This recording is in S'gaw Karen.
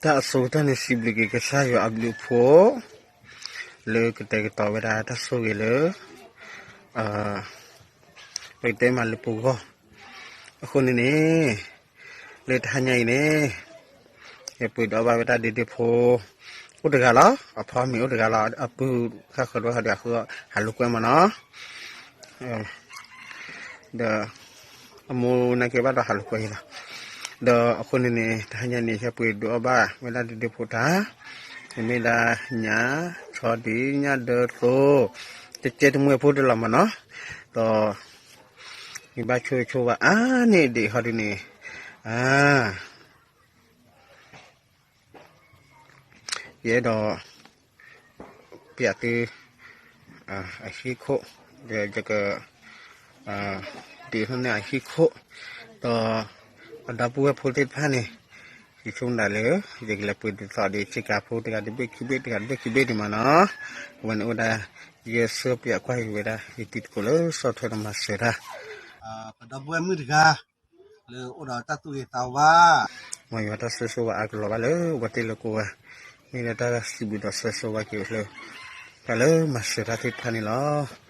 တၢ်အဆိကတၢၢ်န့ၣ် စံးဘျုးက့ၤကစၢ်ယွၤအဘျုးအဖှိၣ် လၢကတဲာ်ကတီၤဝဲဒၣ်တၢ်ဆိၣ်ဂ့ၤလၢ ပကတဲမးလၢပဂီၢ်. အဃိန့ၣ်န့ၣ် လၢတဟါညါအံၤန့ၣ် ယပှ့ၤဒိးဘၣ်ဝဲဒၣ်ဒ့ဒ့ဖိ အိၣ်တဂၤလီၤ, အဖီမ့ၢ်အိၣ်တဂၤလီၤ, အပုၢ်ဃၣ်ဃၢၤဒီးဟးဒီးအဃိ ဟးလိာ်ကွဲမးနီၤ. ဒီး အမိၢ်နာ်က့ဘၣ်ဒီးဟးလိာ်ကွဲအံၤလီၤ. ဒီးအဃိန့ၣ်န့ၣ် တဟါညါန့ၣ် ယပှ့ၤဒိးအီၣ်ဘၣ်ဝဲဒၣ်ဒ့ဒ့ဖိတၢ်, မ့မ့ၢ်ဒၣ်ညၣ် ဆီဒံၣ် ညၣ်ဒၢသိ တကဲတမှဲဖိတလီၤမးနီၤ. ဒီး ယဘၣ်ဆိၣ်ဂ့ၤဆိၣ်ဝါအါန့ၢ်ဒံးဟီဒုန့ၣ် အါ ယအဲၣ်ဒိး ပျးသု အဟံၣ်ခိၣ်, ဒီးယက ဒ့းထီၣ်န့ၢ်အဟံၣ်ခိၣ်, ဒီး အဒီပုၢ်ဝဲၢ်ဖိသ့ၣ်တဖၣ်န့ၣ် ယဆိကမိၣ်ဒၣ်လၢ ယကလဲၤပှ့ၤဒိးသီဒံး ဆ့ကၤဖိတဂၤတဘ့ၣ်ခံဘ့ၣ် တဂၤတဘ့ၣ်ခံဘ့ၣ်ဒံးမးနီၤ. အဝဲန့ၣ်အိၣ်ဒၣ် ယဆၢပျးကွၢ်က့ၤဝဲဒၣ် ယတံၤသကိးလၢဆီၣ်ထွဲဒီးမၤစၢၤတၢ် ပဒီပုၢ်ဝဲၢ်မုၣ်တဂၤ လၢအိၣ်ဒီးတၢ်သူၣ်ဂ့ၤသးဝါ မ်ယွၤတၢ်ဆိၣ်ဂ့ၤဆိၣ်ဝါအါကလီၤဘၣ်လၢ ပှၤသ့ၣ်လၢကိးဂၤ, မ့ၢ်ဒၣ်တၢ်စံးဘျုးဒီးဆိၣ်ဂ့ၤဆိၣ်ဝါက့ၤလၢ ပှၤလၢမၤစၢၤတၢ်သ့ၣ်တဖၣ်န့ၣ်လီၤ.